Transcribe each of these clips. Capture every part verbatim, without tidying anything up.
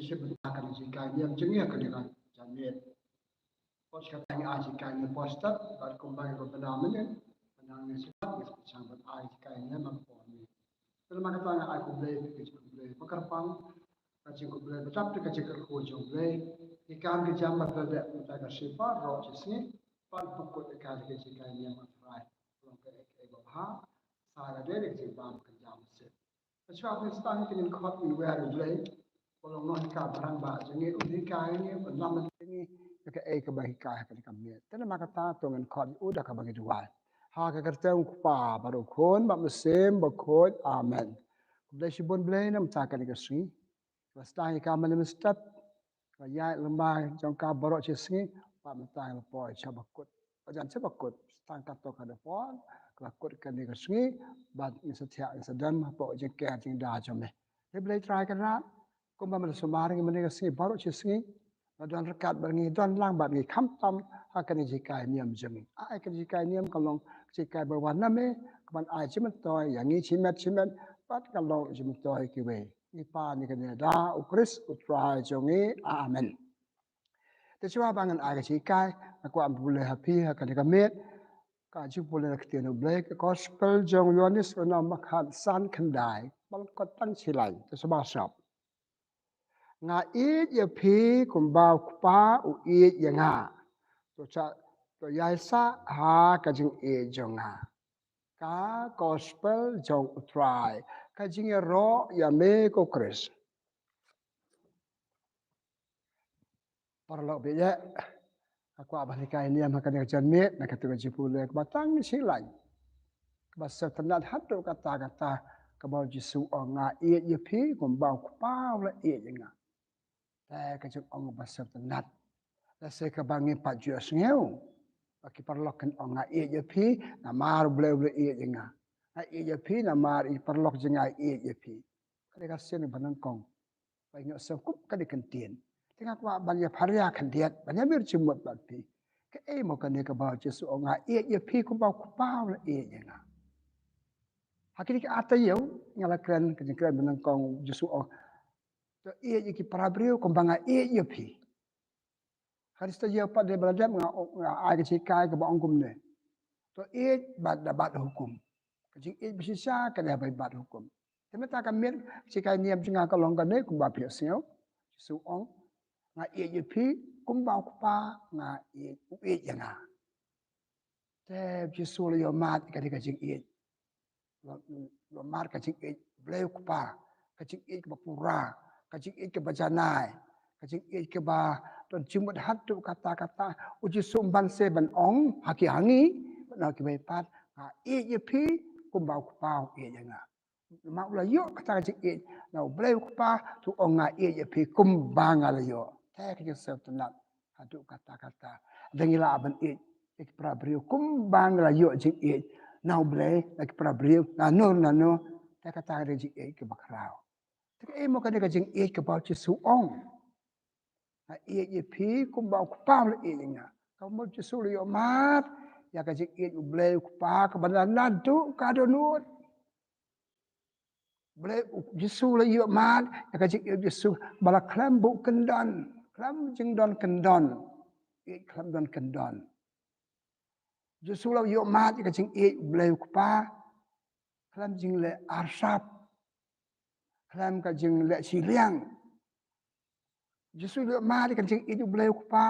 Shi bynta ka jinghikai niam jong ngi ha kane ka janmiet. Pos kata ngi ai jinghikai niam pos step bad kumba ngi bynta mynnin, bynta ngi sngewbha ngi sngewbha ban ai jinghikai niam ha ka por ni. Te namar kata ngi ai khublei, ka jingkhublei ba kyrpang, ka jingkhublei ba dap da ka jingkyrkhu jong U Blei. Ngi kam ka jam ba ka dei mynta ka shipa roh shi sngi, ban pynkut ïa ka jinghikai niam ha U Trai. Long kaei kaei ba bha, sa ka dei ka jingbam ka jam shisha. Ka shuwa phi stang ki ngin khot ngin wer U Blei. Ko long noh ka brang ba jong ngi u hikai ngi u lam ngi ka ei ka ba hikai ka ka miet. Te namar kata to ngin khot u da ka ba ngi duwai. Ha ka kyrteng U Kpa bad U Khun bad U Mynsiem Bakhuid. Amen. Khublei shibun Blei namar ka ka sngi. Ba stang ka mane step. Ka ïaid lem bad jong ka baroh shi sngi, bad mynta ngi la poi sha bakut. Ba jan sha bakut, tang katto katne por, ka la kut kane ka sngi, bad ngi sa thiah ngi sa don hapoh jingker jingda jong me. Te Blei Trai Kynrad, kumba me la sumar ïa ngi mynne ka sngi baroh shi sngi, la don ryngkat bad ngi, don lang bad ngi khamtam ha kane ka jinghikai niam jong ngi. Ai ka jinghikai niam ka long ka jinghikai ba wan na me, ka ban ai jingmyntoi ïa ngi shimet shimet, bad ka long jingmyntoi ïa kiwei. Ngi pan ïa kane da U Khrist U Trai jong ngi. Amen. Te shuwa ba ngan ai ka jinghikai, nga kwah ban pule ha phi ha kane ka miet. Ka jingpule na ka ktien U Blei, ka Gospel jong u Ïoannis, u nong ba khatsan khyndai, ba lyngkot tang shi lain. Te shuwa ba sop. Nga ïeit ïa phi kumba U Kpa u ïeit ïa nga. To sha, to ïaisah ha ka jingïeit jong nga. Ka Gospel jong U Trai. Ka jingïaroh ïa me ko Khrist. Paralok baieit, nga kwah ban hikai niam ha kane ka janmiet na kata ka jingpule kaba tang shi lain. Kaba sngewtynnat haduh katta katta kaba U Jisu u ong nga ïeit ïa phi kumba U Kpa u la ïeit ïa nga. Te ka jingong ba sngewtynnat. Lehse kaba ngi pat ju ïohsngew ba ki paralok kin ong nga ïeit ïa phi namar U Blei u la ïeit ïa nga. Nga ïeit ïa phi namar i paralok jong nga i ïeit ïa phi. Ka dei ka sien ba nyngkong. Ba ngi ïohsngew kum ka dei ka ktien. Te nga kwah ban ïa pharia khyndiat, ban ïa mir jingmut bad phi. Kaei mo kane kaba U Jisu u ong nga ïeit ïa phi kumba U Kpa u la ïeit ïa nga. Ha kine ki ar taïew, nga la kren, ka jingkren ba nyngkong U Jisu u ong. To ïeit ïa ki para briew kumba nga ïeit ïa phi. Khrista ïa pat de ba la dep nga, nga ai ka jinghikai kaba ong kumne. To ïeit bad da bat hukum. Ka jingïeit ba shisha ka dei ba bat hukum. Te mynta ka miet ka jinghikai niam jong nga ka long kane kumba phi ïohsngew. Jisu u ong nga ïeit ïa phi kumba U Kpa nga ïeit u ïeit ïa nga. Te Jisu la ïohmad ïa kane ka jingïeit. La, la ïohmad ka jingïeit Blei U Kpa, ka jingïeit kaba pura, ka jingïeit kaba janai, ka jingïeit kaba don jingmut haduh katta katta. U Jisu um ban seh ban ong ha ki ha ngi, ban ong ha kiwei pat, nga ïeit ïa phi kumba U Kpa u ïeit ïa nga. Namar u la ïoh kata ka jingïeit na U Blei U Kpa, te u ong nga ïeit ïa phi kumba nga la ïoh. Te ka jingsngewtynnat haduh katta katta. Lada ngi lah ban ïeit ïa ki para briew kumba ngi la ïoh jingïeit na U Blei, na ki para briew, na no na no. Te kata ka dei jingïeit kaba khraw. Te kaei mo kane ka jingïeit kaba U Jisu u ong. Nga ïeit ïa phi kumba U Kpa u la ïeit ïa nga. Kaba U Jisu u la ïohmad ïa ka jingïeit U Blei U Kpa kaba naduh ka dohnud. Blei, U Jisu u la ïohmad ïa ka jingïeit U Jisu ba la khlem buh kyndon, khlem jingdon kyndon. Ïeit khlem don kyndon. U Jisu u la ïohmad ïa ka jingïeit U Blei U Kpa khlem jingleh arsap, khlem ka jingleh shiliang. U Jisu u la ïohmad ïa ka jingïeit U Blei U Kpa.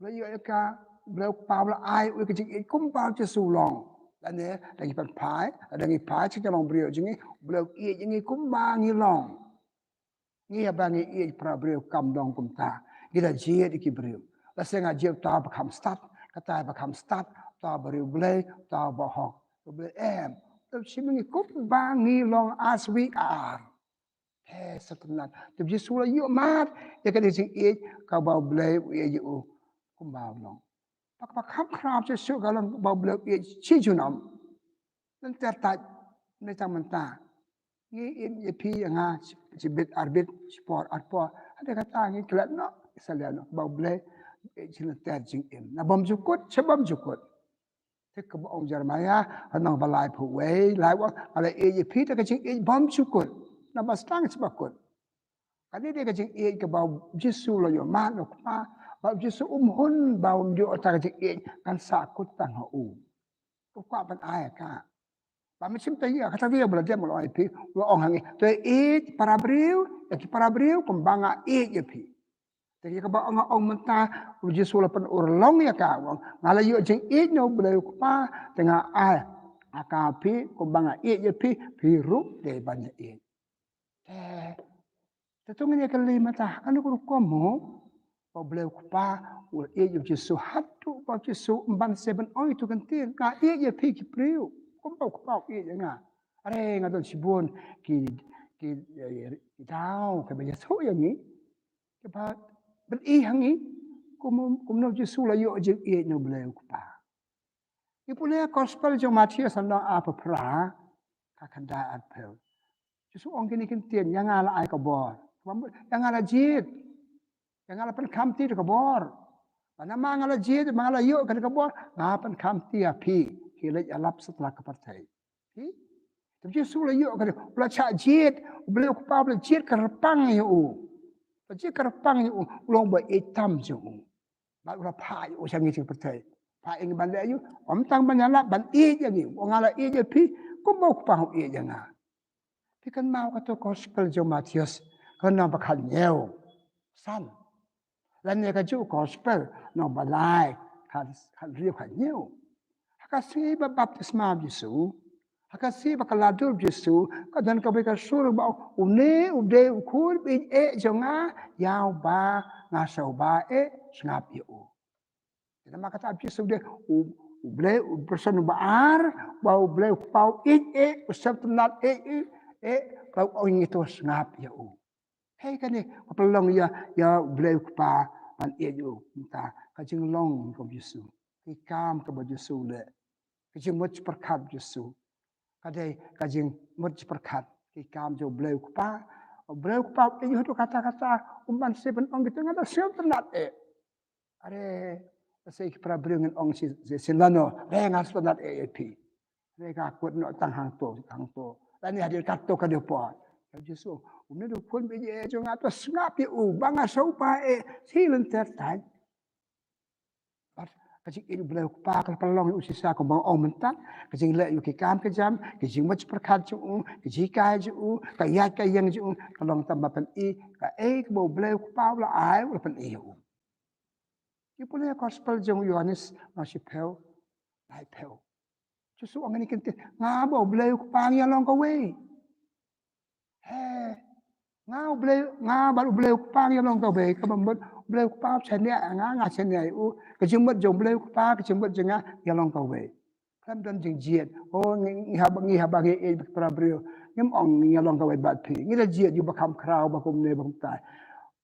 U la ïoh ïa ka, U Blei U Kpa u la ai u ïa ka jingïeit kumba U Jisu u long. Lane lada ngi pynphai, lada ngi phai sha ka long briew jong ngi, U Blei u ïeit ïa ngi kumba ngi long. Ngi haba ngi ïeit para briew kam long kumta. Ngi da jied ïa ki briew. Lehse nga jied uta ba kham stad, kata ba kham stad, uta ba riewblei, uta ba hok. Riewblei em. Te shim ngi kumba ngi long as we are. Te sngewtynnat. Te Jisu u la ïohmad ïa ka jingïeit kaba U Blei u ïeit ïa u kumba u long. Ba kaba kham khraw shisha ka long ba U Blei u ïeit shi junom. Lynter tait, mynta mynta. Ngi im ïa phi ïa nga shi, shibit arbit, shipor arpor. Hynrei kata ngi klet noh, ngi salia noh ba U Blei u ïeit shi lynter jingim. Na bymjukut, shi bymjukut. Te kaba ong Jeremaïah, ha nong ba laiphew wei, lai wei, nga la ïeit ïa phi da ka jingïeit bymjukut. Naba sdang shi bakut. Kane dei ka jingïeit kaba u Jisu u la ïoh mad na u Kpa, ba u Jisu um hun ba um ïoh ta ka jingïeit kan sah kut tang ha u. U kwah ban ai ka. Ba mynsiem te ïa kata ïa ba la dem u la ong ïa phi, u la ong ha ngi. To ïeit para briew, ïa ki para briew kumba nga ïeit ïa phi. Te ïa kaba nga ong mynta, u Jisu u la pynurlong ïa ka, u ong, nga la ïoh jingïeit na u Blei u Kpa, te nga ai ha ka phi, kumba nga ïeit ïa phi, phi ruh dei ban ïa ïeit. Te, te to ngin ïa kylli mynta, kano ka rukom mo, ba u Blei u Kpa u ïeit ïa u Jisu, haduh ba u Jisu um ban sa ban ong ïa uto u kyntien, nga ïeit ïa phi ki briew, kumba u Kpa u ïeit ïa nga. Are nga don shibun ki, ki, eh, ki daw kiba ïathuh ïa ngi, kiba pyni ha ngi kum, kumno u Jisu u la ïoh jingïeit na u Blei u Kpa. Ngi pule ha gospel jong u Mathaios lynnong arphew phra, ka khyndai arphew. Jisu u ong kine ki kyntien, ïa nga la ai ka bor. Ïa nga la jied. Ïa nga la pynkham ti da ka bor. Ba namar nga la jied, ba nga la ïoh kane ka bor, nga pynkham ti ïa phi. Ki leit ïalap satlak ka pyrthei. Phi? Te u Jisu u la ïoh kane, u la shah jied, u Blei u Kpa u la jied kyrpang ïa u. U la jied kyrpang ïa u, u long uba ïeit tam jong u. Bad u la phah ïa u sha ngi sha ka pyrthei. Phah ïa ngi ban leh ïa u, ym tang ban ïalap, ban ïeit ïa ngi. U ong nga la ïeit ïa phi, kumba u Kpa u ïeit ïa nga. Phi kynmaw kato gospel jong u Mathaios, ka lynnong ba khathynñiew. San. Lane kajuh gospel, lynnong ba lai, khat, khathynriew khathynñiew. Ha ka sngi ba baptisma u Jisu, ha ka sngi ba kylla dur u Jisu, ka don kawei ka sur ba ong, une u dei u khun ba ïeit eh jong nga, ïa uba nga sngewbha eh, sngap ïa u. Namar kata u Jisu u dei u, u Blei, u person ba ar, ba u Blei u Kpa u ïeit eh, u sngewtynnat eh, eh, eh, ba u ong ïa ngi to sngap ïa u. Hei kane, ka pynlong ïa, ïa u Blei u Kpa ban ïeit ïa u. Mynta, ka jinglong ka u Jisu. Ki kam kaba u Jisu u leh. Ka jingmut jingpyrkhat u Jisu. Ka dei, ka jingmut jingpyrkhat. Ki kam jong u Blei u Kpa. U Blei u Kpa u ïeit ïa u haduh katta katta. Um ban sa ban ong kita nga da sngewtynnat eh. Are, lehse ki para briew ngin ong shi, shi, shisien lano, re nga sngewtynnat eh ïa phi. Re nga kut noh tang hangto, hangto. Lane hadien katto katne por. Ïa u Jisu, une u dei u khun ba ïeit eh jong nga to sngap ïa u, ba nga sngewbha eh, shi lynter thaiñ. Bad ka jingïeit u Blei u Kpa ka la pynlong ïa u shisha kumba nga ong mynta, ka jingleh ïa u ki kam ki jam, ki jingmut jingpyrkhat jong u, ki jinghikai jong u, ka ïaid ka ïeng jong u, ka long tang ba pyni, kaei kaba u Blei u Kpa u la ai, u la pyni ïa u. Ngi pule ha gospel jong u Ïoannis lynnong shiphew, laiphew. Jisu u ong kine ki kyntien, nga bad u Blei u Kpa ngi ïalong kawei. He, nga u Blei, nga bad u Blei u Kpa ngi ïalong kawei. Kaba mut u Blei u Kpa u shaniah ïa nga, nga shaniah ïa u. Ka jingmut jong u Blei u Kpa, ka jingmut jong nga ngi ïalong kawei. Khlem don jingjied. Oh, ngi, ngi haba, ngi haba ngi ïeit bad ki para briew, ngim ong ngi ïalong kawei bad phi. Ngi la jied ïa u ba kham khraw, ba kumne, ba kumtai.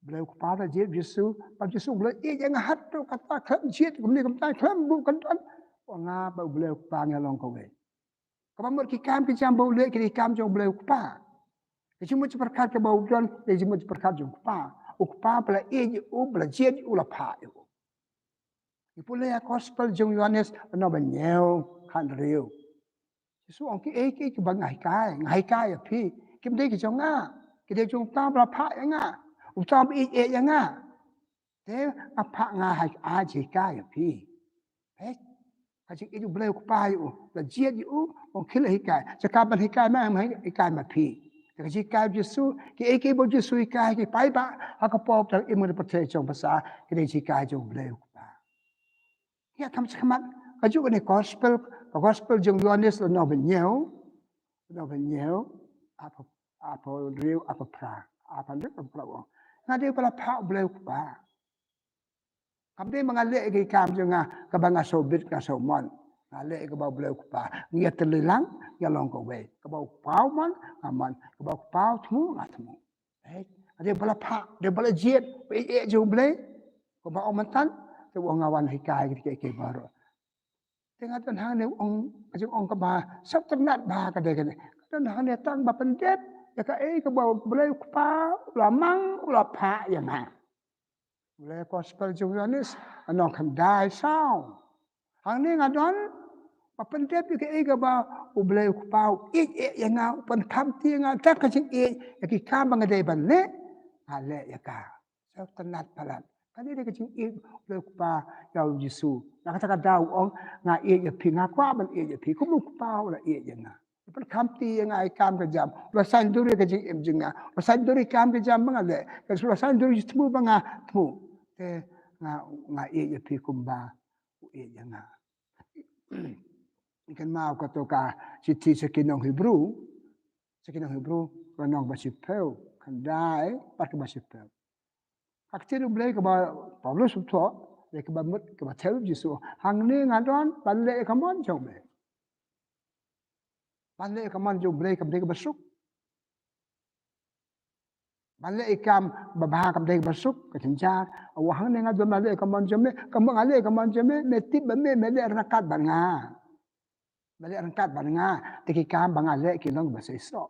Blei u Kpa u la jied Jisu, bad Jisu u la ïeit ïa nga haduh katta, khlem jied kumne kumtai, khlem buh kyndon. Ong nga bad u Blei u Kpa ngi ïalong kawei. Kaba mut ki kam ki jam ba u leh ki dei ki kam jong u Blei u Kpa. Ki jingmut jingpyrkhat kaba u don, ki jingmut jingpyrkhat jong u Kpa. U Kpa ba la ïeit ïa u, ba la jied ïa u, la phah ïa u. Ngi pule ha gospel jong u Ïoannis lynnong ba hynñiew, khathynriew. Jisu u ong kiei kiei kiba nga hikai, nga hikai ïa phi. Kim dei ki jong nga. Ki dei jong uta uba la phah ïa nga. Uta uba ïeit eh ïa nga. Te nga phah nga ha, ha jinghikai ïa phi. Peit, ka jingïeit u Blei u Kpa ïa u, la jied ïa u, ong khie leit hikai. Jaka ban hikai ma, ma hikai ma phi. Te ka jinghikai u Jisu, kiei kiei ba u Jisu u hikai, ki paidbah ha ka por ba u dang im ha kane ka pyrthei jong u basa, ki dei jinghikai jong u Blei u Kpa. Ïa, kham shakhmat, kajuh kane gospel, ka gospel jong u Ïoannis lynnong ba hynñiew, lynnong ba hynñiew, arphew, arphew hynriew, arphew phra, arphew hynriew, arphew phra u ong, nga dei uba la phah u Blei u Kpa. Kam dei ba nga leh ïa ki kam jong nga, kaba nga sngewbit nga sngewmon. Nga leh ïa kaba u Blei u Kpa. Ngi ïatylli lang, ngi ïalong kawei. Kaba u Kpa u mon, nga mon. Kaba u Kpa u thmu, nga thmu. Peit, nga dei uba la phah, dei uba la jied, ba ïeit eh jong u Blei. Kumba ong mynta, te u ong nga wan hikai ïa kiei kiei baroh. Te nga don hangne ong, ka jingong kaba sngewtynnat bha ka dei kane. Nga don hangne tang ba pyndep ïa kaei kaba u Blei u Kpa u la mang, u la phah ïa nga. U leh gospel jong u Ïoannis, lynnong khyndai saw. Hangne nga don ba pyndep ïa kaei kaba u Blei u Kpa u ïeit eh ïa nga, u pynkham ti ïa nga da ka jingïeit ïa ki kam ba nga dei ban leh. nga leh ïa ka. Sngewtynnat palat. Kane dei ka jingïeit u Blei u Kpa ïa u Jisu. Na kata ka daw u ong, nga ïeit ïa phi, nga kwah ban ïeit ïa phi kum u Kpa u la ïeit ïa nga. Pynkham ti ïa nga ïa ki kam ki jam. U la saiñdur ïa ka jingim jong nga. U la saiñdur ïa ki kam ki jam ba nga leh. U la saiñdur ïa ki jingthmu ba nga thmu. Te nga, nga ïeit ïa phi kumba u ïeit ïa nga. Kynmaw kato ka shithi sha ki nong Hebru, sha ki nong Hebru, ka lynnong ba shiphew, khyndai bad kaba shiphew. Ka ktien u Blei kaba Paulus u thoh, dei kaba mut, kaba thew Jisu. Hangne nga don ban leh ïa ka mon jong me. Ban leh ïa ka mon jong u Blei kam dei kaba suk. Ban leh ïa ki kam babha kam dei kaba suk, ka jynjar. Hangne nga don ban leh ïa ka mon jong me, ka mon, nga leh ïa ka mon jong me, me tip ba me, me leh ryngkat bad nga. Me leh ryngkat bad nga, te ki kam ba nga leh ki long ba seisoh.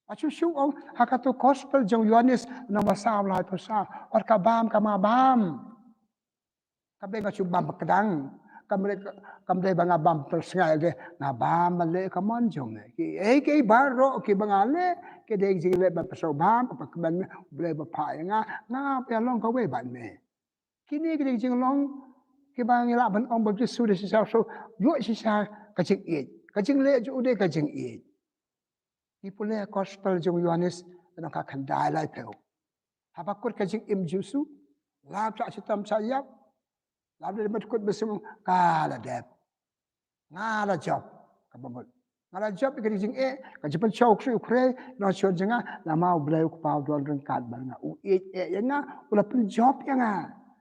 Ba shu shu ong, ha kato gospel jong Ïoannis, lynnong ba saw, laiphew saw. Wat ka bam, ka ma bam. Kam dei nga shu bam ba kdang. Kam dei, kam dei ba nga bam pyrshah de, nga bam ban leh ka mon jong me. Kiei kiei baroh kiba nga leh, ki dei jingleh ban pyrshah bam, ba kmen me, u Blei ba phah ïa nga, nga ïalong kawei bad me. Kine ki dei jinglong kiba ngi lah ban ong ba u Jisu dei shisha, so, ïoh shisha ka jingïeit. Ka jingleh jong u dei ka jingïeit. Ngi pule gospel jong u Ïoannis, lynnong ka khyndai, laiphew. Haba kut ka jingim Jisu, lap shah shitom shah ïap, lap dei ban kut ba sum, ka la dep. Nga la jop, kaba mut. Nga la jop ïa ka jingeh, ka jingpynshong u khrei, nongshun jong nga, namar u Blei u Kpa u don ryngkat bad nga, u ïeit eh ïa nga, u la pynjop ïa nga.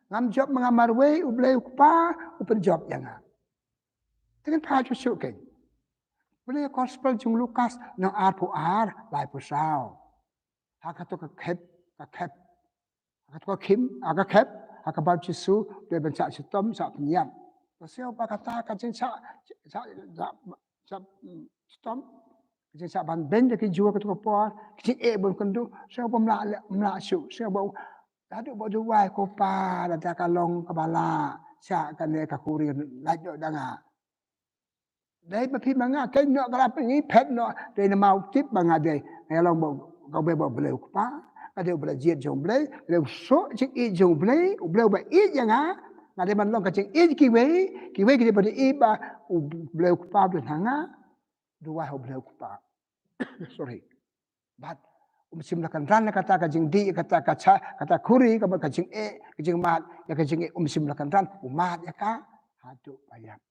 Ngam jop ma nga marwei, u Blei u Kpa u pynjop ïa nga. Te ngin phai shuh shuh kein. Pule gospel jong u Lukas, lynnong arphew ar, laiphew saw. Ha kato ka khep, ka khep. Ha kato ka khim, ha ka khep, ha kaba u Jisu u dei ban shah shitom, shah pynïap. To sngewbha kata ka jingshah, shah, shah, shah, mm, shitom. Ka jingshah ban beiñ da ki jua kato ka por, ka jingeh bun kynduh, sngewbha ym lah, ym lah shuh, sngewbha u, naduh ba u duwai, ko Pa, lada ka long kaba lah, shah kane ka khuri lait noh da nga. Dei ma phi ma nga, keiñ noh ka la pynïap phet noh, dei namar u tip ba nga dei, nga long ba, kawei bad u Blei u Kpa, nga dei u Blei jied jong u Blei, nga dei u soh jingïeit jong u Blei, u Blei uba ïeit ïa nga, nga dei ban long ka jingïeit kiwei, kiwei ki dei ban ïohi ba u Blei u Kpa u don ha nga, duwai ha u Blei u Kpa. Sorry. Bad um shym la kynran ïa kata ka jingdih, kata ka cha, kata khuri, kaba ka jingeh, ka jingmad, ïa ka jingeh um shym la kynran, u mad ïa ka, haduh ba ïap.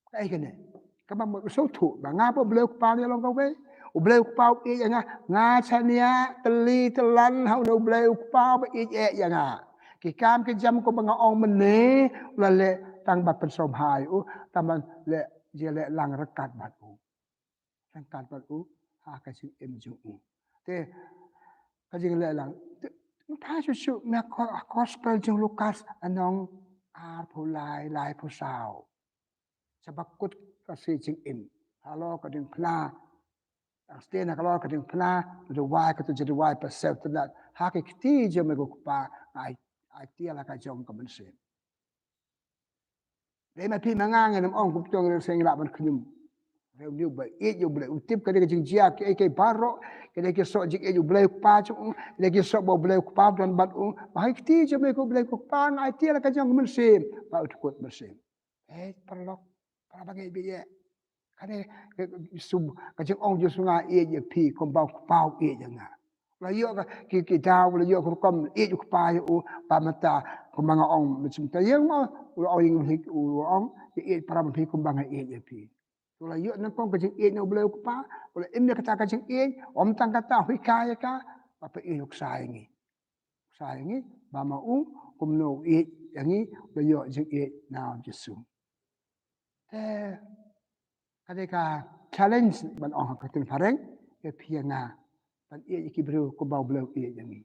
Kaei kane? Kaba mut u sngewthuh ba nga bad u Blei u Kpa ngi long kawei. U Blei u Kpa u ïeit ïa nga, nga shaniah tylli tylan ha une u Blei u Kpa ba ïeit eh ïa nga. Ki kam ki jam kumba nga ong mynne, u la leh tang ban pynsngewbha ïa u, tang ban leh, ïaleh lang ryngkat bad u. Ryngkat bad u ha ka jingim jong u. Te ka jingleh lang. Te, phai shuh shuh na ko-, gospel jong u Lukas lynnong arphew lai, laiphew saw. Shaba kut ka sngi jingim, halor ka diengphna. Tang sdien halor ka diengphna, u duwai, kato u duwai ba sngewtynnat. Ha ki kti jong me ko Kpa, ai, ai tiar la ka jong ka mynsiem. Dei ma phi ma nga ngin ym ong kumto, ngi sngewthuh lah ban khñium. Re u ba ïeit ïa u Blei, u tip ka dei ka jingjia kiei kiei baroh, ka dei ki soh jingïeit u Blei u Kpa jong u, ka dei ki soh ba u Blei u Kpa u don bad u. Ba ha ki kti jong me ko Blei ko Kpa, nga ai tiar la ka jong ka mynsiem ba u dkut mynsiem. Hei paralok, para bangeit ba ïeit. Kane ka, ka, sum, ka jingong jong u Jisu, nga ïeit ïa phi kumba u Kpa u ïeit ïa nga. U la ïoh ka, ki, ki daw, u la ïoh ka rukom ïeit u Kpa ïa u, ba mynta kumba nga ong mynsiem ta ïa nga, u la ong ïa nga, u la ong, ïa ïeit para bangeit kumba nga ïeit ïa phi. U la ïoh nyngkong ka jingïeit na u Blei u Kpa, u la im ïa kata ka jingïeit, ym tang kata, u hikai ïa ka, ba phin ïeit u Kpa ïa ngi. Sa ïa ngi, ba ma u, kumno u ïeit ïa ngi, u la ïoh jingïeit na u Jisu. Te, ka dei ka challenge ban ong ha ka ktien phareng, ïa phi ïa nga, ban ïeit ïa ki briew kumba u Blei u ïeit ïa ngi.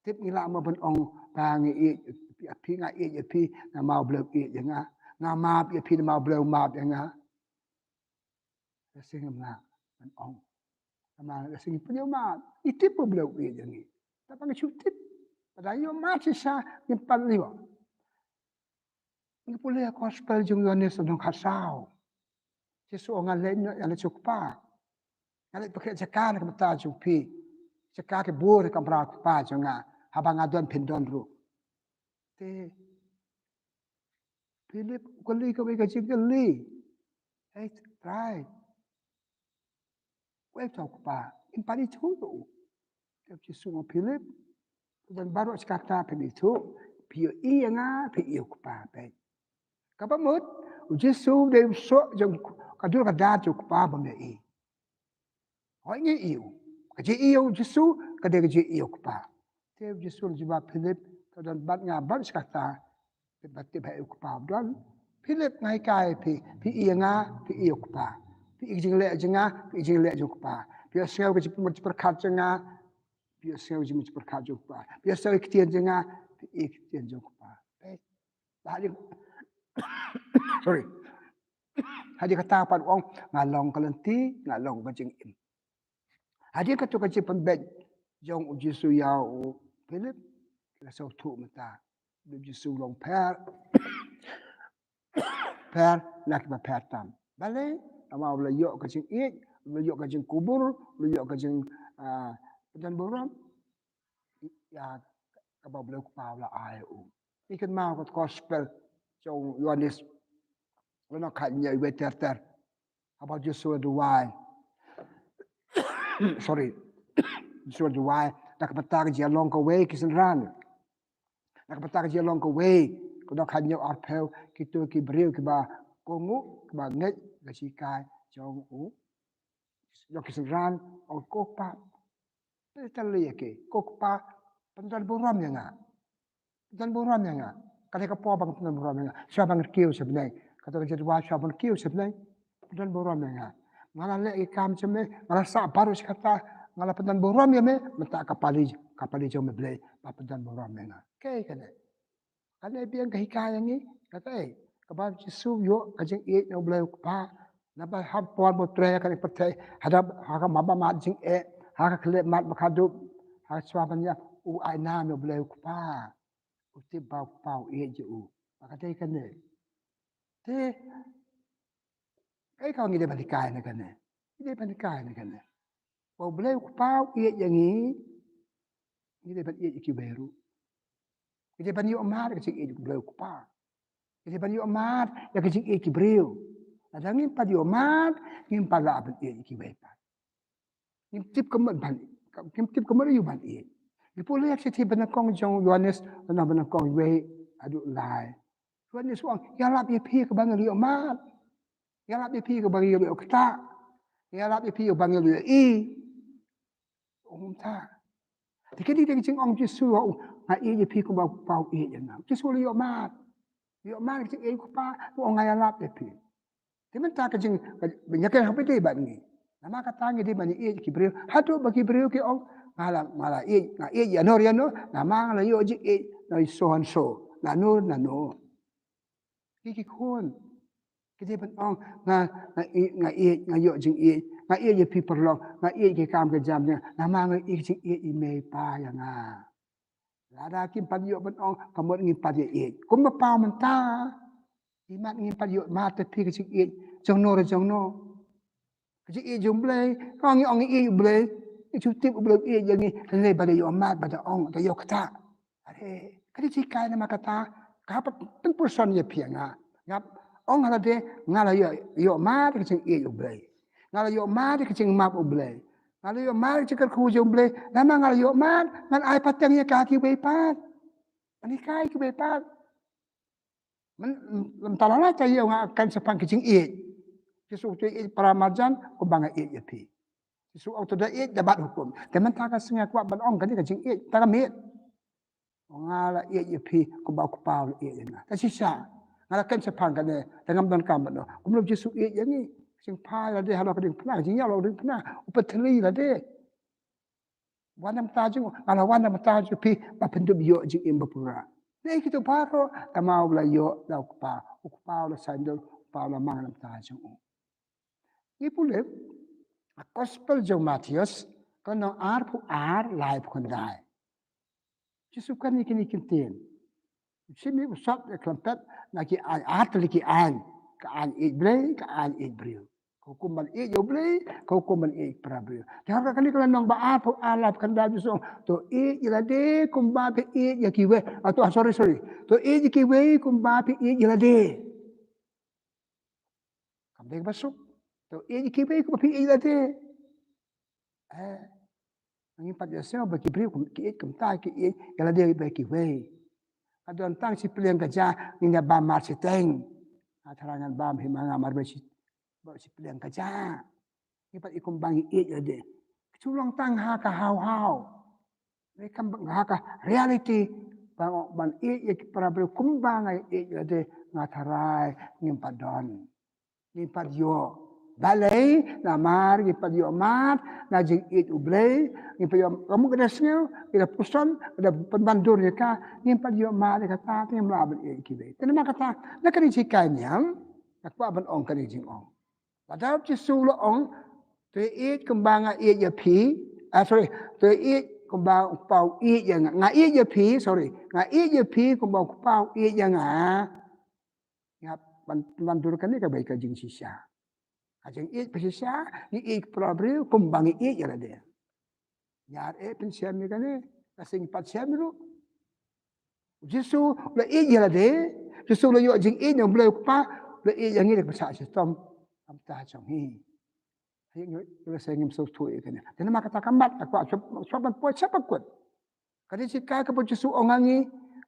Tip ngi lah mo ban ong, ba ngi ïeit, ïa phi nga ïeit ïa phi, namar u Blei u ïeit ïa nga. Nga map ïa phi namar u Blei u map ïa nga. Lehse ngim lah ban ong. Namar lehse ngi pynïoh mad. Ngi tip ba u Blei u ïeit ïa ngi. Tangba ngi shu tip. Lada ïoh mad shisha ngim pat ïoh. Ngi pule gospel jong u Ïoannis lynnong khatsaw. Jisu ong nga leit noh ïaleit sha u Kpa. Nga leit pynkhreh jaka na ka bynta jong phi. Te ka ki bor ka mraw kpa jong nga, haba nga don phin don ruh. Te Philip u kylli kawei ka jingkylli. Hei Trai, wei to kpa, ngim pat ithuh ïa u. Te Jisu u ong Philip, don baroh shi katta phin ithuh, phi ïohi ïa nga, phi ïohi u kpa peit. Kaba mut u Jisu u dei u soh jong ka dur ka dar jong u kpa bym ïohi. Hooid ngi ïohi u. Ka jingïohi u Jisu ka dei ka jingïohi u kpa. Te u Jisu u jubab Philip, to don bad nga baroh shi katta, phi ba tip ha u kpa u don. Philip nga hikai phi, phi ïohi nga, phi ïohi u kpa. Phi ïohi ka jingleh jong nga, phi ïohi ka jingleh jong u kpa. Phi ïohsngew ka jingmut jingpyrkhat jong nga, phi ïohsngew ka jingmut jingpyrkhat jong u kpa. Phi ïohsngew ka ktien jong nga, phi ïohi ka ktien jong u kpa. Peit. Hadien, sorry. Hadien kata pat u ong nga long ka lynti, nga long ka jingim. Hadien kato ka jingpynbeit jong u Jisu ïa u Philip, ki la sngewthuh mynta. U Jisu u long pher, pher na kiba pher tam. Balei? Namar u la ïoh ka jingïeit, u la ïoh ka jingkubur, u la ïoh ka jing, ah, pyndonkam burom ïa kaba u Blei u Kpa u la ai ïa u. Ngi kynmaw ka gospel jong u Ïoannis, lynnong khathynñiew, wei ter ter. Haba u Jisu u la duwai. Sorry. U Jisu u la duwai na ka bynta ka jingïalong kawei ki synran. Na ka bynta ka jingïalong kawei, ka lynnong khathynñiew arphew, kito ki briew kiba kohnguh, kiba ngeit ka jinghikai jong u, jong ki synran, ong ko Kpa, pynthikna ïa ki, ko Kpa, pyndonkam burom ïa nga. Pyndonkam burom ïa nga. Ka dei ka por ba nga pyndonkam burom ïa nga. Shuwa ba nga kiew sha bneng. Kato ka jingduwai shuwa ba nga kiew sha bneng, pyndonkam burom ïa nga. Nga la leh ki kam jong me, nga la sah baroh shi katta, nga la pyndonkam burom ïa me, mynta ka pali, ka pali jong me Blei, ba pyndonkam burom ïa nga. Kaei kane? Kane biang ka hikai ïa ngi, kaei? Kaba u Jisu u ïoh ka jingïeit na u Blei u Kpa. Naba ha por ba u trei ha kane ka pyrthei, ha ka, ha ka map ba mad jingeh, ha ka khyllipmat ba khadduh, ha ka shuwa ban ïap, u ai nam ïa u Blei u Kpa. U tip ba u Kpa u ïeit ïa u. Ba ka dei kane. Te kaei kaba ngi dei ban hikai na kane? Ngi dei ban hikai na kane ba u Blei u Kpa u ïeit ïa ngi. Ngi dei ban ïeit ïa kiwei ruh. Ngi dei ban ïoh mad ïa ka jingïeit u Blei u Kpa. Ngi dei ban ïoh mad ïa ka jingïeit ki briew. Lada ngim pat ïoh mad, ngim pat lah ban ïeit ïa kiwei pat. Ngim tip ka mut ban, ngim tip ka mut aïu ban ïeit. Ngi pule ïa ka shithi ba nyngkong jong u Ïoannis, lynnong ba nyngkong, wei haduh lai. U Ïoannis u ong, ïalap ïa phi kaba ngi la ïoh mad. Ïalap ïa phi kaba ngi la ïoh ktah. Ïalap ïa phi kaba ngi la ïoh i. U ong kumta. Te kane dei ka jingong u Jisu, u ong nga ïeit ïa phi kumba u Kpa u ïeit ïa nga. U Jisu u la ïoh mad. U ïoh mad ka jingïeit u Kpa, u ong nga ïalap ïa phi. Te mynta ka jing, ka, ba ngi kren ha ba dei bad ngi. Namar kata ngi dei ban ïeit ki briew. Haduh ba ki briew ki ong nga la, nga la ïeit, nga ïeit ïano ïano, namar nga la ïoh jingïeit na i so and so, nano nano. Ki, ki khun ki dei ban ong nga, nga ïeit, nga ïeit, nga ïoh jingïeit, nga ïeit ïa phi paralok, nga ïeit ki kam ki jam jong nga, namar nga ïeit jingïeit i mei pa ïa nga. Lada kim pat ïoh ban ong, ka mut ngim pat ïa ïeit. Kumba paw mynta, imat ngim pat ïoh mad ïa phi ka jingïeit jongno re jongno. Ka jingïeit jong u Blei, ka ong ngi ong ngi ïeit u Blei, ngi shu tip u Blei u ïeit ïa ngi, lei ba da ïoh mad, ba da ong, da ïoh ktah. Are, ka dei jinghikai namar kata, ka hap pynpyrshang ïa phi ïa nga. Nga ong ha lade, nga la ïoh, ïoh mad ka jingïeit u Blei. Nga la ïoh mad ka jingmap u Blei. Nga la ïoh mad ka jingkyrkhu jong u Blei. Namar nga la ïoh mad, ngan ai pateng ïa ka kiwei pat. Ngan hikai kiwei pat. Myn-, mynta la la ta ïa nga kan shaphang ka jingïeit. Jisu u ïeit para marjan kumba nga ïeit ïa phi. Jisu u ong to da ïeit da bat hukum. Te mynta ka sngi nga kwah ban ong kane ka jingïeit ta ka miet. Nga la ïeit ïa phi kumba u Kpa u la ïeit ïa nga. Ta shisha nga la kan shaphang kane, te ngam donkam ban ong kumno Jisu u ïeit ïa ngi. Jingphai lade halor ka diengphna, jingïalap halor ka diengphna, u pynthylli lade. Wan na bynta jong u, nga la wan na bynta jong phi, ba phin dup ïoh jingim ba pura. Dei kito baroh, tangba u la ïoh da u Kpa, u Kpa u la saiñdur, u Kpa u la mang na bynta jong u. Ngi pule ha gospel jong u Mathaios, ka lynnong arphew ar, laiphew khyndai. Jisu u kren ïa kine ki ktien. U shim ïa u sap ïa ka khlem pep na ki aiñ, ar tylli ki aiñ, ka aiñ ïeit Blei, ka aiñ ïeit briew. Ka Hukum ban ïeit ïa U Blei, ka hukum ban ïeit para briew. Te ha kane ka lynnong ba arphew ar, lap khyndai, Jisu, to ïeit ïa lade kumba phi ïeit ïa kiwei. Ah, to, ah, sorry, sorry. To ïeit ïa kiwei kumba phi ïeit ïa lade. Kam dei ba suk. To ïeit ïa kiwei kumba phi ïeit ïa lade. Eh, ngim pat ïohsngew ba ki briew kum ki ïeit kumta, ki ïeit ïa lade bad kiwei. Ka don tang shi pliang ka ja, ngin ïa bam mar shiteng. Nga tharai ngan bam hi ma nga mar ba shi, ba shi pliang ka ja. Ngim pat ïeit kumba ngi ïeit ïa lade. Ka shu long tang ha ka haw haw. Ngi kam ha ka reality ba ban ïeit ïa ki para briew kumba nga ïeit ïa lade, nga tharai ngim pat don. Ngim pat ïoh. Balei? Namar ngim pat ïoh mad na jingïeit U Blei, ngim pat ïoh, ka mut ka da sngew, ka da pyrshang, ka da pynban dur ïa ka, ngim pat ïoh mad ïa kata, te ngim lah ban ïeit ïa kiwei. Te namar kata, na kane ka jinghikai niam, nga kwah ban ong kane ka jingong. Lada U Jisu u la ong, to ïeit kumba nga ïeit ïa phi, ah, sorry, to ïeit kumba U Kpa u ïeit ïa nga, nga ïeit ïa phi, sorry, nga ïeit ïa phi kumba U Kpa u ïeit ïa nga. Ïa, ban, ban dur kane kaba ïa ka jingshisha. Ka jingïeit ba shisha, ngi ïeit para briew kumba ngi ïeit ïa lade. Ïa, eh, pynshem ïa kane, ka sing pat shem ruh. U Jisu u la ïeit ïa lade, Jisu u la ïoh jingïeit na U Blei U Kpa, u la ïeit ïa ngi da kaba sah shitom. Kam ta jong ngi. Haïng ïoh, ïoh lehse ngim sngewthuh ïa kane. Te namar kata ka mat, ka kwah, shuwa, shuwa ban poi, shuwa ban kut. Ka dei shi kai kaba U Jisu u ong ha ngi,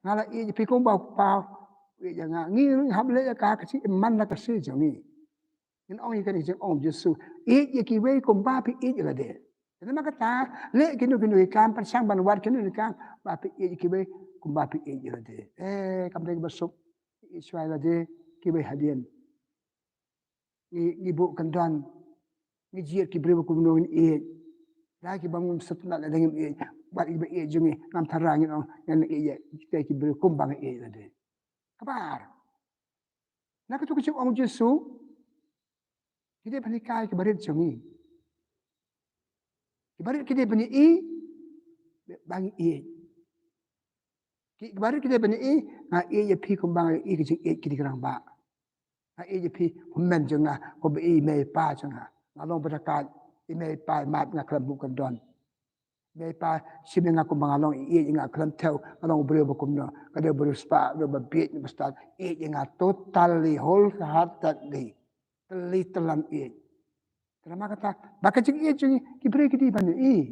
nga la ïeit ïa phi kumba U Kpa u ïeit ïa nga. Ngi ruh hap leh ïa ka, ka shi imlang ka shi jong ngi. Ngin ong ïa kane ka jingong U Jisu. Ïeit ïa kiwei kumba phi ïeit ïa lade. Te namar kata, leh kino kino ki kam, pyrshang ban wad kino kino ki kam, ba phi ïeit ïa kiwei kumba phi ïeit ïa lade. Eh, kam dei kaba suk, ïeit shuwa ïa lade, kiwei hadien. Ngi, ngi buh kyndon. Ngi jied ki briew ba kumno ngin ïeit. Da kiba ngim sngewtynnat lada ngim ïeit. Bad kiba ïeit jong ngi, ngam tharai ngin ong, ngan ïeit ïa kita ki briew kumba nga ïeit lade. Kaba ar. Na katu ka jingong U Jisu, ki dei ban hikai ki barit jong ngi. Ki barit ki dei ban ïohi, ba ngi ïeit. Ki, ki barit ki dei ban ïohi, nga ïeit ïa phi kumba nga ïohi ka jingïeit ki dei ki rangbah. Nga ïeit ïa phi, kumne jong nga, kumba i mei i pa jong nga. Nga long ba da ka, i mei i pa i map nga khlem buh kyndon. Mei i pa, shim ïa nga kumba nga long, i ïeit ïa nga khlem thew, nga long u briew ba kumno, ka dei u briew spah, u briew ba bieit, ba stad, ïeit ïa nga totally, wholeheartedly. Tylli tyllong ïeit. Te namar kata, ba ka jingïeit jong ngi, ki briew ki dei ban ïohi.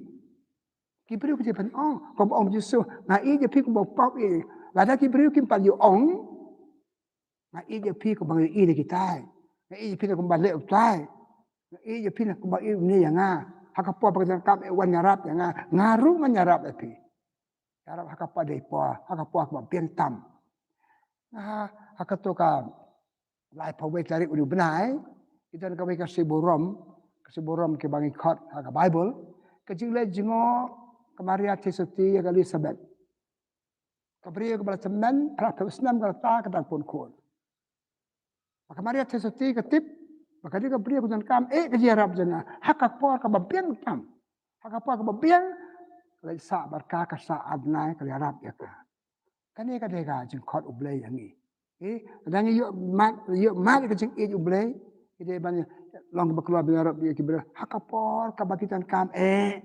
Ki briew ki dei ban ong, kumba ong Jisu, nga ïeit ïa phi kumba u Kpa u ïeit. Lada ki briew kim pat ïoh ong, nga ïeit ïa phi kumba nga ïohi na kitai. Nga ïeit ïa phi na kumba leh utai. Nga ïeit ïa phi na kumba ïeit une ïa nga. Ha ka por ba ki donkam eh wan ïarap ïa nga. Nga ruh ngan ïarap ïa phi. Ïarap ha ka por dei por, ha ka por kaba biang tam. Nga ha, ha kato ka laiphew wei tarik une u bnai, ki don kawei ka shiburom, ka shiburom kiba ngi khot ha ka Baibl, ka jingleit jngoh ka Maria Theisotti ïa ka Elizabeth. Ka briew kaba la tymmen, phra phew snem ka rta ka dang pun khun. Ba ka Maria Theisotti ka tip, ba ka dei ka briew ka donkam eh ka jingïarap jong nga. Ha ka por kaba biang tam. Ha ka por kaba biang, ka la sah bad ka, ka sah ar bnai, ka la ïarap ïa ka. Kane ka dei ka jingkhot U Blei ïa ngi. Eh, lada ngi ïoh mad, ïoh mad ïa ka jingïeit U Blei, ki dei ban long kaba kloi ban ïarap ïa ki briew. Ha ka por kaba ki donkam eh.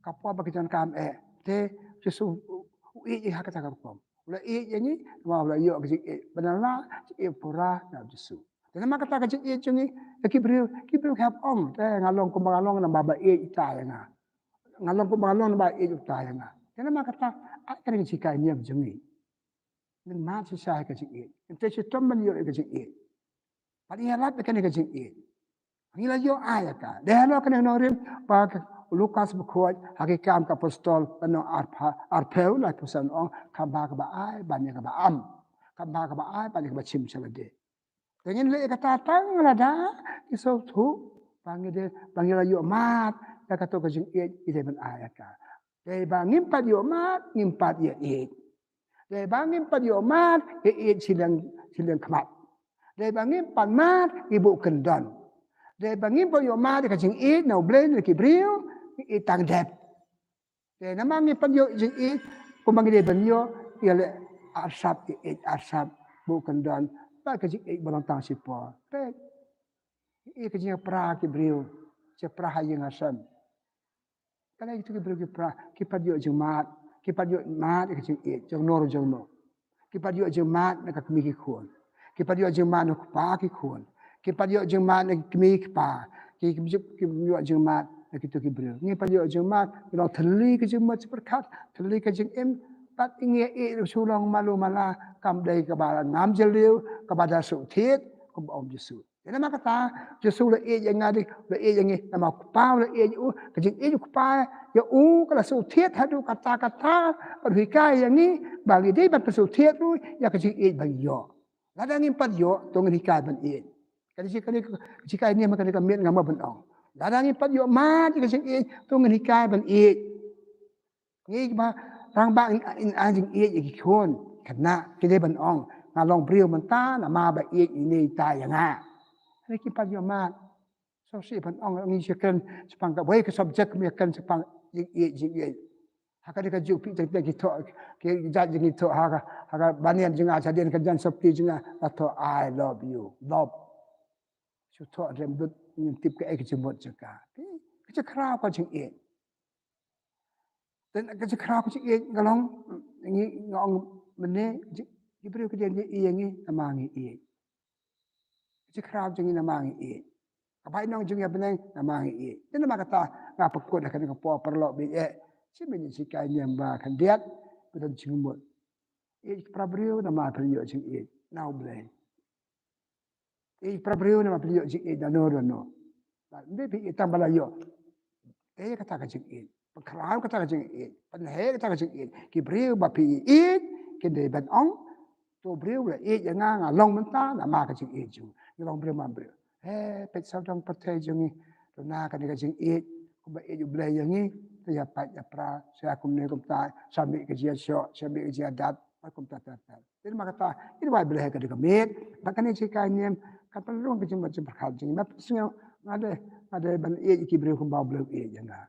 Ka por ba ki donkam eh. Te Jisu u ïeit ïa ngi ha kata ka rukom. U la ïeit ïa ngi, namar u la ïoh ka jingïeit. Ba la ïeit pura na U Jisu. Te namar kata ka jingïeit jong ngi, ïa ki briew, ki briew ki hap ong, te nga long kumba nga long namar ba ïeit ita ïa nga. Nga long kumba nga long namar ïeit uta ïa nga. Te namar kata, ai kane ka jinghikai niam jong ngi. Ngin mad shisha ïa ka jingïeit. Ngin trei shitom ban ïoh ïa ka jingïeit. Bad ngin ïalap ïa kane ka jingïeit. Ngi la ïoh ai ïa ka. Dei halor kane ka nongrim ba ka Lukas ba khot ha Ki Kam ka Apostol lynnong arphew, arphew, laiphew san ong, kham bha kaba ai ban ïa kaba am. Kham bha kaba ai ban ïa kaba shim sha lade. Te ngin leh ïa kata tang lada ngi sngewthuh ba ngi dei, ba ngi la ïoh mad ïa kato ka jingïeit, ngi dei ban ai ïa ka. Dei ba ngim pat ïoh mad, ngim pat ïa ïeit. Dei ba ngim pat ïoh mad, ngi ïeit shiliang, shiliang khmat. Dei ba ngim pat mad, ngi buh kyndon. Dei ba ngim pat ïoh mad ïa ka jingïeit na U Blei na ki briew, ngi ïeit tang dep. Te namar ngim pat ïoh jingïeit kumba ngi dei ban ïoh, ngi leh arsap, ïeit arsap, buh kyndon bad ka jingïeit ba long tang shipor. Peit. Ïa ka jingïapra ki briew, jingïapra ha ïing ha sem. Kane kito ki briew ki pra, ki pat ïoh jingmad, ki pat ïoh mad ïa ka jingïeit jong no jong no. Ki pat ïoh jingmad na ka kmie ki khun. Ki pat ïoh jingmad na u kpa ki khun. Ki pat ïoh jingmad na ki kmie ki kpa. Ki, ki, ki ïoh jingmad na kito ki briew. Ngi pat ïoh jingmad, ngi long thylli ka jingmut jingpyrkhat, thylli ka jingim, pat ngi ïeit ruh shu long malu mala, kam dei kaba ngam jylliew, kaba da shu thied, kumba ong Jisu. Te namar kata, Jisu u la ïeit ïa nga, u la ïeit ïa ngi, namar u Kpa u la ïeit ïa u, ka jingïeit u Kpa ïa u ka la shu thied haduh katta katta, ka hikai ïa ngi ba ngi dei ban pynsngewthied ruh ïa ka jingïeit ba ngi ïoh. Lada ngim pat ïoh, to ngin hikai ban ïeit. Ka jinghikai, ka jinghikai niam, ka jinghikai miet nga mut ban ong, lada ngim pat ïoh mad ïa ka jingïeit, to ngin hikai ban ïeit. Ngi ba rangbah ngin, ngin ai jingïeit ïa ki khun. Kane ki dei ban ong, nga long briew mynta namar ba ïeit ine ita ïa nga. Hynrei kim pat ïoh mad. Sngewsih ban ong, ngi shu kren shaphang kawei ka subject, ngi kren shaphang jingïeit, jingïeit. Ha kane ka juk phi, jingïeit ki thoh, ki jait jingïeit thoh ha ka, ha ka banyan jong nga, shadien ka jan sopti jong nga, la thoh "I love you", love. Shu thoh rem dud, ngim tip kaei ka jingmut jong ka. Ka jingkhraw ka jingïeit. Te ka jingkhraw ka jingïeit ka long, ngi, nga ong mynne, ki briew ki dei ban ïeit ïa ngi namar ngi ïeit. Ka jingkhraw jong ngi namar ngi ïeit. Ka bainong jong ngi ha bneng namar ngi ïeit. Te namar kata nga pynkut ha kane ka por, paralok baieit, shi minit, shi kai niam ba khyndiat, ba don jingmut. Ïeit ki para briew namar phi ïoh jingïeit na U Blei. Ïeit para briew namar phi ïoh jingïeit na no na no. Ba ym dei phi ïeit tang ba la ïoh. Te ïa kata ka jingïeit, pynkhraw kata ka jingïeit, pynheh kata ka jingïeit. Ki briew ba phi ïeit kin dei ban ong, to briew la ïeit ïa nga, nga long mynta namar ka jingïeit jong u. Ngi long briew man briew. He, peit sawdong pyrthei jong ngi. Duna kane ka jingïeit, kumba ïeit U Blei ïa ngi, te ïa pait ïa pra, sha kumne kumta, sha mih ka jingïashoh, sha mih ka jingïadat, bad kumta ter ter. Te namar kata, ngin wad Blei ha kane ka miet, bad kane ka jinghikai niam kan pynrung ka jingmut jingpyrkhat jong ngi. Nga pynsngew, nga dei, nga dei ban ïeit ïa ki briew kumba U Blei u ïeit ïa nga.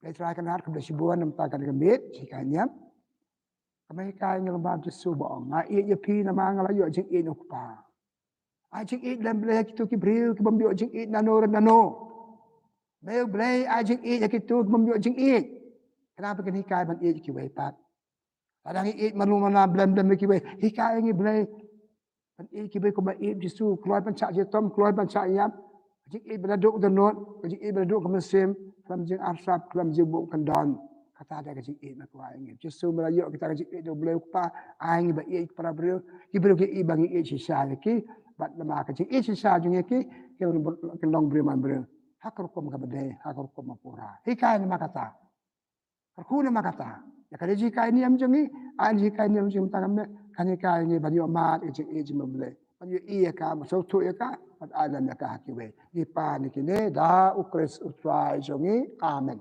Blei Trai Kynrad, khublei shibun namar kane ka miet jinghikai niam. Ka mei hikai ngi long ba Jisu ba ong, nga ïeit ïa phi namar nga la ïoh jingïeit na U Kpa. Ai jingïeit lem Blei ha kito ki briew ki bym ïoh jingïeit na no re na no. Mei Blei, ai jingïeit ha kito ki bym ïoh jingïeit. Khnang ba kin hikai ban ïeit ïa kiwei pat. Lada ngi ïeit malu mala, blem blem ïa kiwei, hikai ïa ngi Blei ban ïeit ïa kiwei kumba ïeit Jisu. Kloi ban shah shitom, kloi ban shah ïap. Ka jingïeit ba naduh ka dohnud, ka jingïeit ba naduh ka mynsiem, khlem jingarsap, khlem jingbuh kyndon. Kata dei ka jingïeit ba kwah ïa ngi. Jisu me la ïoh kita ka jingïeit na U Blei U Kpa, ai ngi ba ïeit para briew, ki briew ki ïeit ba ngi ïeit shisha ïa ki. Bad namar ka jingïeit shisha jong ngi ïa ki, kin long briew man briew ha ka rukom kaba dei, ha ka rukom ba pura. Hikai namar kata. Kyrkhu namar kata. Ïa kane ka jinghikai niam jong ngi, ai jinghikai niam jong ngi mynta ka miet, kan hikai ngi ban ïoh mad ïa ka jingïeit jong U Blei, ban ïohi ïa ka, ban sngewthuh ïa ka, ban ai lem ïa ka ha kiwei. Ngi pan ïa kine da U Khrist U Trai jong ngi. Amen.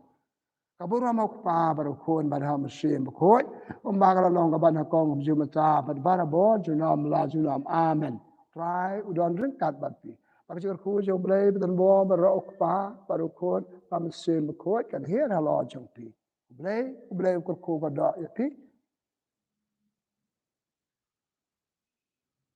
Ka burom U Kpa bad U Khun bad U Mynsiem Bakhuid, kumba ka la long, ka ban, ha kong, kumjuh mynta bad barabor, junom la junom. Amen. Trai u don ryngkat bad phi. Bad ka jingkyrkhu jong U Blei ba donbor baroh, U Kpa bad U Khun bad U Mynsiem Bakhuid, kan hiar halor jong phi. U Blei, U Blei un kyrkhu kyrdoh ïa phi.